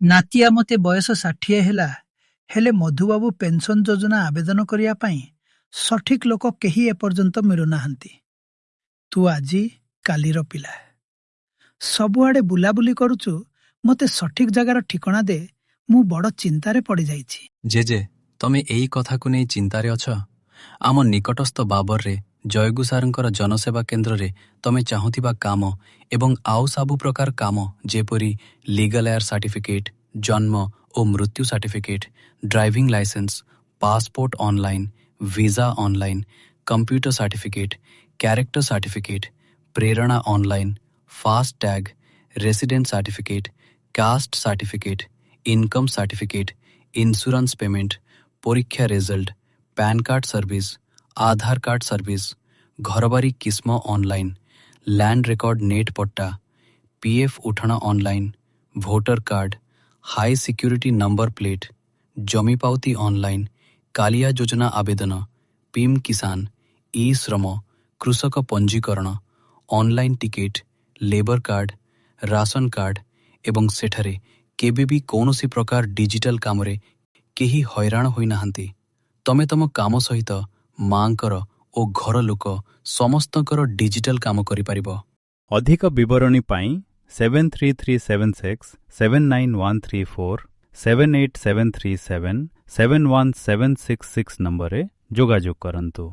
ନାତିଆ, ମୋତେ ବୟସ 60 ହେଲା, ହେଲେ ମଧୁବାବୁ ପେନ୍ସନ ଯୋଜନା ଆବେଦନ କରିବା ପାଇଁ ସଠିକ ଲୋକ କେହି ଏପର୍ଯ୍ୟନ୍ତ ମିଳୁନାହାନ୍ତି। ତୁ ଆଜି କାଲିର ପିଲା, ସବୁଆଡ଼େ ବୁଲାବୁଲି କରୁଛୁ। ମୋତେ ସଠିକ ଜାଗାର ଠିକଣା ଦେ, ମୁଁ ବଡ଼ ଚିନ୍ତାରେ ପଡ଼ିଯାଇଛି। ଜେଜେ, ତମେ ଏଇ କଥାକୁ ନେଇ ଚିନ୍ତାରେ ଅଛ? ଆମ ନିକଟସ୍ଥ ବାବରରେ ଜୟଗୁ ସାରଙ୍କର ଜନସେବା କେନ୍ଦ୍ରରେ ତମେ ଚାହୁଁଥିବା କାମ ଏବଂ ଆଉ ସବୁ ପ୍ରକାର କାମ, ଯେପରି ଲିଗାଲ ଏୟାର ସାର୍ଟିଫିକେଟ୍, ଜନ୍ମ ଓ ମୃତ୍ୟୁ certificate, driving licence, passport online, visa online, computer certificate, character certificate, Prerana online, fast tag, resident certificate, caste certificate, income certificate, insurance payment, ପରୀକ୍ଷା result, PAN card service, Aadhaar card service, ଘରବାରି କିସ୍ମ online, land record net ପଟ୍ଟା, PF ଉଠଣ online, voter card, high security number plate, ଜମି ପାଉତି online, Kalia ଯୋଜନା ଆବେଦନ, PM କିଷାନ, ଇ ଶ୍ରମ, କୃଷକ ପଞ୍ଜୀକରଣ, online ticket, labour card, ration card ଏବଂ ସେଠାରେ କେବେ ବି କୌଣସି ପ୍ରକାର ଡିଜିଟାଲ କାମରେ କେହି ହଇରାଣ ହୋଇନାହାନ୍ତି। ତମେ ତମ କାମ ସହିତ ମାଙ୍କର ଓ ଘର ଲୋକ ସମସ୍ତଙ୍କର ଡିଜିଟାଲ କାମ କରିପାରିବ। ଅଧିକ ବିବରଣୀ ପାଇଁ 73376 79134, 78737 71766 ନମ୍ବରରେ ଯୋଗାଯୋଗ କରନ୍ତୁ।